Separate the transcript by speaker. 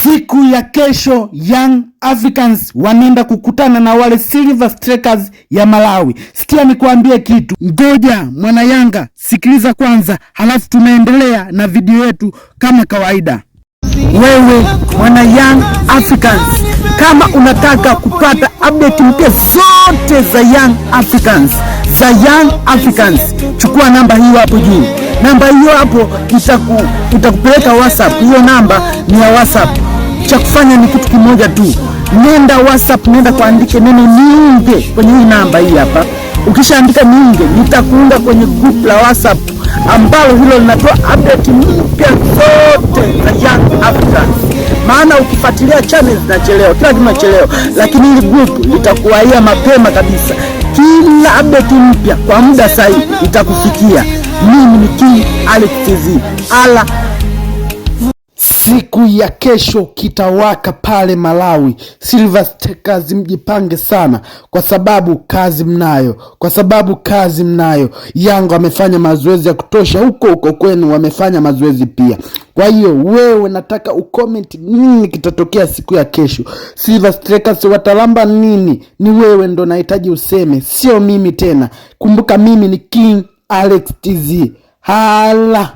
Speaker 1: Siku ya kesho Young Africans wanaenda kukutana na wale Silver Strikers ya Malawi. Sikia nikuambie kitu, ngoja mwana Yanga, sikiliza kwanza, halafu tunaendelea na video yetu kama kawaida. Wewe mwana Young Africans, kama unataka kupata update mpya zote za Young Africans, za Young Africans, chukua namba hiyo hapo juu. Namba hiyo hapo itakupeleka WhatsApp. Hiyo namba ni ya WhatsApp. Cha kufanya ni kitu kimoja tu, nenda WhatsApp, nenda kuandike neno niunge kwenye hii namba hii hapa. Ukishaandika niunge, nitakuunga kwenye group la WhatsApp ambalo hilo linatoa update mpya zote za Young Africans. Maana ukifuatilia channel zinachelewa, kila kitu kinachelewa, lakini hili group litakuwaia mapema kabisa. Kila update mpya kwa muda sahihi itakufikia. Mimi ni King Alex TZ ala. Siku ya kesho kitawaka pale Malawi. Silver Strikers mjipange sana, kwa sababu kazi mnayo, kwa sababu kazi mnayo. Yanga wamefanya mazoezi ya kutosha huko huko kwenu, wamefanya mazoezi pia. Kwa hiyo wewe, nataka ucomment nini kitatokea siku ya kesho. Silver Strikers watalamba nini? Ni wewe ndo nahitaji useme, sio mimi tena. Kumbuka mimi ni King Alex TZ. Hala.